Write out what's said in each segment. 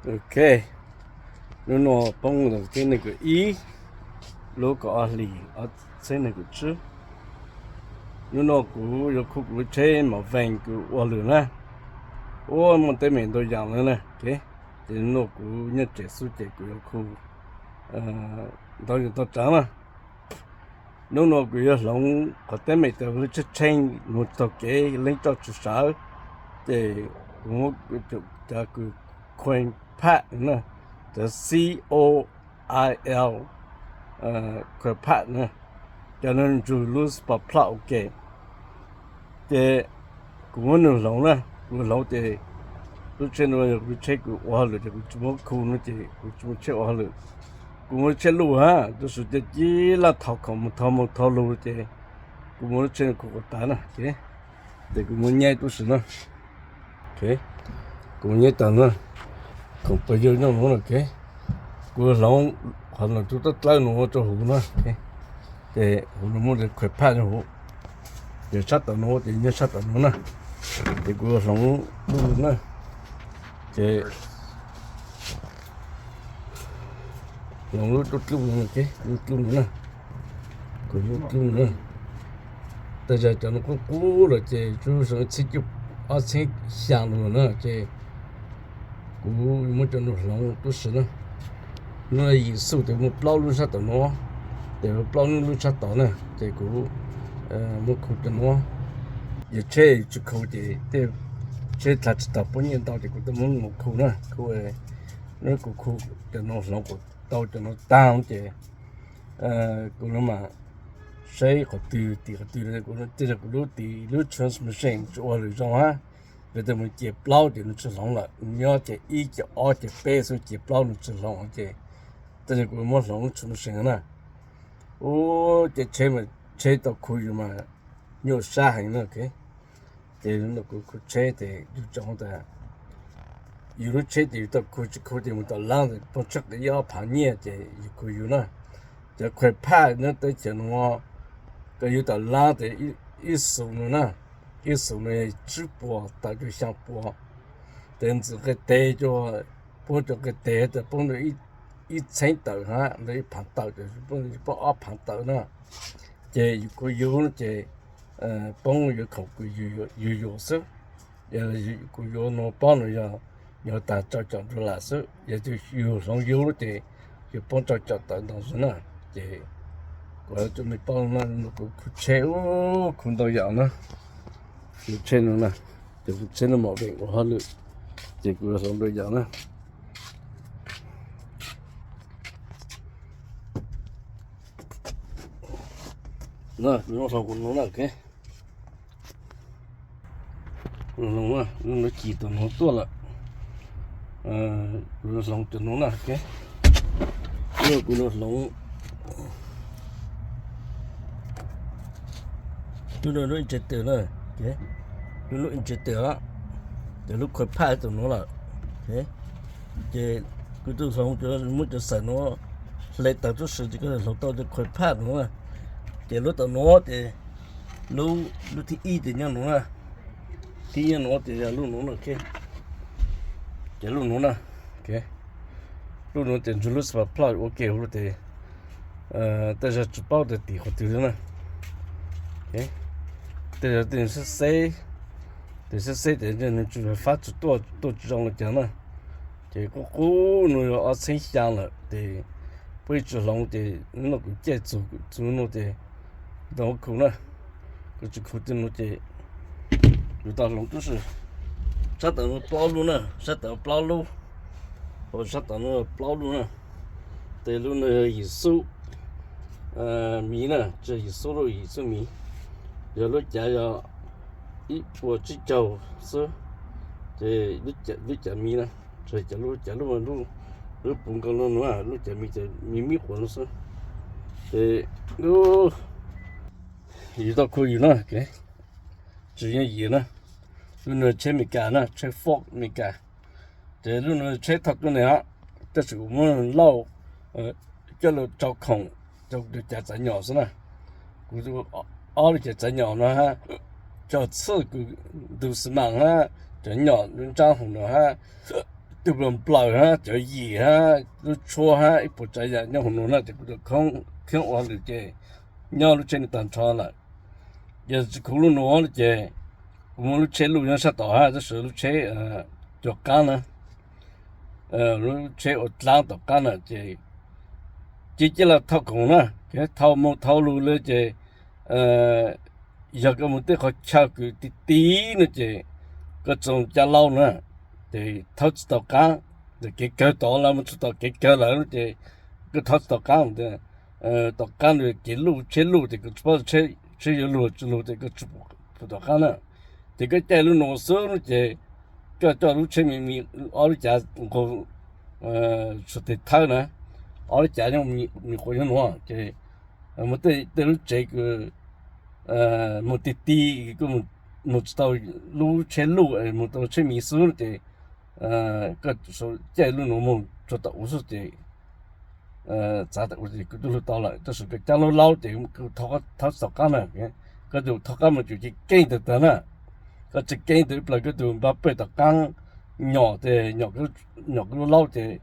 Ok, hnub no poob ntawm thib nees nkaum ib lub kaum ob hlis ob txhiab nees nkaum tsib. Hnub no kuv yuav khu kuv lub tsheb Maverick kuv ua lwm na. Ua muaj teeb meem ntau yam na na. Ces hnub no kuv nyob tsev xwb ces kuv yuav khu ntau yam tau tsaav na. Hnub no kuv yuav hloov qhov teeb meem tas lub tsheb tsheej mus taug kev leej roj tsis sawv, ces kuv muab cov kws coil pad na, cov C O I L coil pad na, cov no ntsug lub spark plug ua ke. Ces kuv muab nws hloov na, kuv hloov ces lub tsheb no yog lub tsheb kuv ua hauj lwm ces kuv tsis muab khu no ces kuv tsis muab tsheb ua hauj lwm. Kuv muab tsheb luj hab, tab sis cov cib laj thov khoom mus thov mus thov lug ces kuv muab lub tsheb no khu kom tas na. Ces kuv muab nyab tub si na. Kuv muab nyab tas na, khoom pawg yawg nyob nuav na. Kuv hloov qhov no tus tab dlawb no ua rau huv na. Ces huv no muaj coil pad rau huv, ces sab tom no ces nyob sab tom no na. Ces kuv hloov lub no na, ces hloov lub dlub no, lub dlub no na, kuv lub dlub no na. Tej zag cov no qub qub lawm ces tsuas zoo txhiab cuaj, ob txhiab xyaa no lawm na ces kuv muab cov no hloov tub si na. Nub yim xuj tes muaj plaub lub sab tom no, ces plaub lub sab tod na ces kuv muab khu cov no. Yog tsheb tsis khu ces tej tsheb dlav tsis tau pob nyiaj ntau ces kuv tau muab mus khu na. Kuv, nub kuv khu cov no hloov kuv tau cov no tag ces kuv mam saib qhov twg tim qhov twg, tej zaum kuv lub tim lub transmission tsis ua lwm zoo hab, yog tej mus ces plaub ces nws tsis hloov lawm, nyob ces ib ces ob ces peb xwb ces plaub nws tsis hloov ces tej zaum kuv muab hloov lub transmission na. Ub, ces tsheb mas tsheb tau khu yus mas nyuaj sab heev na. Ces kuv khu tsheb ces yus tsoom tas yus lub tsheb ces yus tau khu, tsis khu ces mus tom laab poob tsheej ib ob phav nyiaj ces yus khu yus na. Cov coil pad nyob teb chaws nuav, kws yus tom laab tes ib xus no na, ib xus no tsib puas tawm rua xyaa puas. Tes ntxim nqai tes, poob rua nqai tes tes poob rua ib txheeb tawm hab, ntawm ib phaav tawm, poob ob phaav tawm na. Ces yus khu yus ces poob yuav khoom kws yus yuav xwb. Yog kuv yuav no pob no yog yuav tag rau caum dollar xwb, yog yus hloov yus lub ces yus poob rau caum tawm ntau xwb na. Ces kuv coj mej paub no, kuv khu tsheb, ub, khu ntau yam na. Kuv tsheb no na, ces kuv tsheb no mam veem ua hauj lwm, ces kuv hloov ntau yam na. Kuv hloov kuv no na, ok. Kuv hloov, lub no ci tau no tuaj lawm. Kuv hloov cov no na, ok. Kuv hloov, lub no lub injector na, lub lub injector, ces lub coil pad tau no lawm. Ces kuv tug hloov, muab cov xaim no hle tawm tub si ces kuv hloov tau cov coil pad no na. Ces lub tau no ces lub, lub thib ib ces nyob no na, thib ib nyob no ces yog lub no na, ok. Ces lub no na, ok. Lub no ces ntsug lub spark plug ua ke huv lub tes, tej zag tsis paub tes tim qhov twg na. Tej zag tej xeb xeb, tes xeb xeb tes nws tsis fab tsis tuaj, tuaj tsis zoo le caag na. Ces qub qub no yog ob txheeb xyaa lawm tes puab tsis hloov ces nub no kuv caij txug, txug no ces tau khu na. Kuv tsis khu tej no ces kuv tau hloov tub si. Sab tom no plaub lub na, sab tom plaub lub, sab tom no plaub lub na. Tes lub no yog yim xub miv na, tsis yog yim xub lub, yim xub miv. Yog lub cav yog ib puas tsib caug xwb, ces lub cav miv na, tsis cav lub, cav lub, lub puv nkaus no no, lub cav miv ces miv miv quas no xwb. Ces yus tau khu yus na, tsis yog yim na. Lub no tsheb Amelikas na, tsheb Ford Amelikas. Ces lub no tsheb thauj tuab neeg os, tab sis kuv muab lauj coj lug rau khoom rau lub cav txav nyom xwb na. Kuv ob lub cav txav nyom no hab, cov txhij kws ntu xi mas hab, cov nyom lub ntsaab hoom no hab, twb nplawm hab cov yim hab lub tshuab hab ib puas tsav yam nyob huv nuav na, ces kuv cov kheeb ua hauj lwm ces nyob lub tsheb nuav tag nrho lawm. Yog tsis khuv lub nuav ces kuv muaj lub tsheb luj nyob sab tom hab, tab sis lub tsheb cuag qaab na, lub tsheb ua dlaab tom qaab na ces cia lug thauj khoom na, thauj moog thauj lug le ces yog koj moog tej qhov chaw kws ti ti no ces koj txug caj laub na, ces thauj tsis tau qaab, kev kawg tod lawm, moog txug tom kev kawg lawm ces koj thauj tsis tau qaab. Tom qaab nws kev luj tsheb luj ces koj tsis paub tsheb yuav lug tsis lug ces koj tsis pum tom qaab na. Ces koj caij lub nuav xwb no ces koj coj lub tsheb me me ob lub cav nqug txug tes thawb na, ob lub cav nyob me quas nyob nuav ces muaj tej lub tsev kws moog ti ti, koj moog tsis tau lub tsheb luj, moog tau tsheb me xwb ces koj caij lub nuav moog txug tom ub xwb ces txav tom ub ces koj twb lug tau lawm, tab sis koj caij lub laub ces koj thauj tsis tau qaab na. Koj txug thauj qaab moog txug ces keej tag tag na, koj tsis keej tag ib plag koj txug npaj peg tom qaab nyom ces nyom koj lub laub ces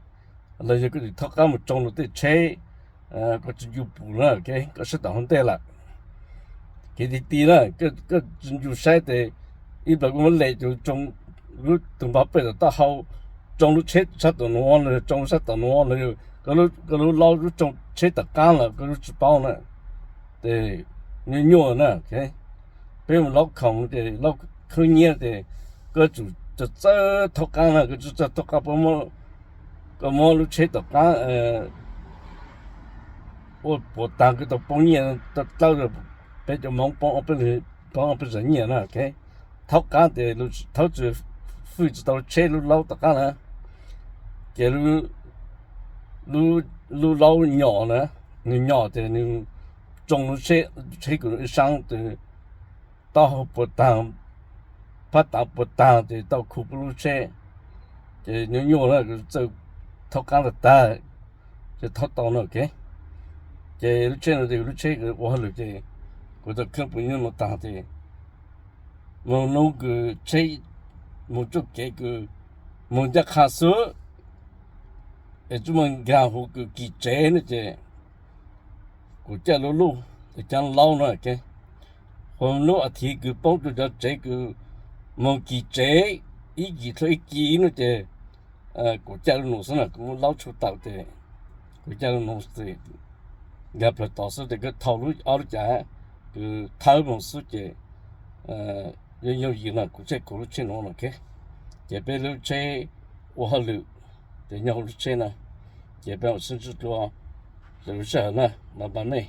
los yog koj txug thauj qaab moog tsoo lug tej tsheb, koj tsis ncu pum na, koj sab tom hauv ntej lawm. Kev ti ti na, koj tsis ncu saib ces ib plag koj muab lem ces tsoo lub tug npaj peg tom taub hau, tsoo lub tsheb sab tom nuav los tsoo sab tom nuav los, koj lub laub lub tsoo tsheb tom qaab lawm koj lub tsis paub na. Ces nyuaj nyuaj na. Peb mus laub khoom ces laub khwb nyiab ces koj tsum txawj txawj thauj qaab na, koj txawj txawj thauj qaab, koj muab lub tsheb tom qaab ua puas taag koj tau poob nyiaj tau dlawb, peb cov Hmoob poob ob peb zaag nyiaj na. Thauj qaab ces thauj tsis, fwj tsis tau lub tsheb lub laub tom qaab na, ces lub laub nyom na, nws nyom ces nws tsoo lub tsheb kws ib saab tes taub hau puas taag, phab tav puas taag ces tau khu puab lub tsheb. Ces nyuaj nyuaj na, txawj thauj qaab tag tag ces thauj tau na. Ces lub tsheb no ces lub tsheb kws ua hauj lwm ces kuv tau kheej puas nyuaj no taag ces moog nub kws tsheb moog txuj kev kws moog ncaj qha xwb es tsuas muaj nkaag huv kws kis tsev no ces kuv caij lub luj es caab laub no. Hov lub a thiv kws poob rua cov tsev kws moog kis tsev ib kis dlua ib kis no ces kuv caij lub nuav xwb na, kuv muab laub tshu tawm ces kuv caij lub nuav xwb. Nkaag plawg tod xwb ces koj thau lub ob lub cav kws thawb moog xwb ces yooj yooj yim na, kuv caij kuv lub tsheb nuav no. Ces peb lub tsheb ua hauj lwm ces nyob huv lub tsheb na. Ces peb mam sib ntsib dlua lwm lub sij hawm na, npaj mej.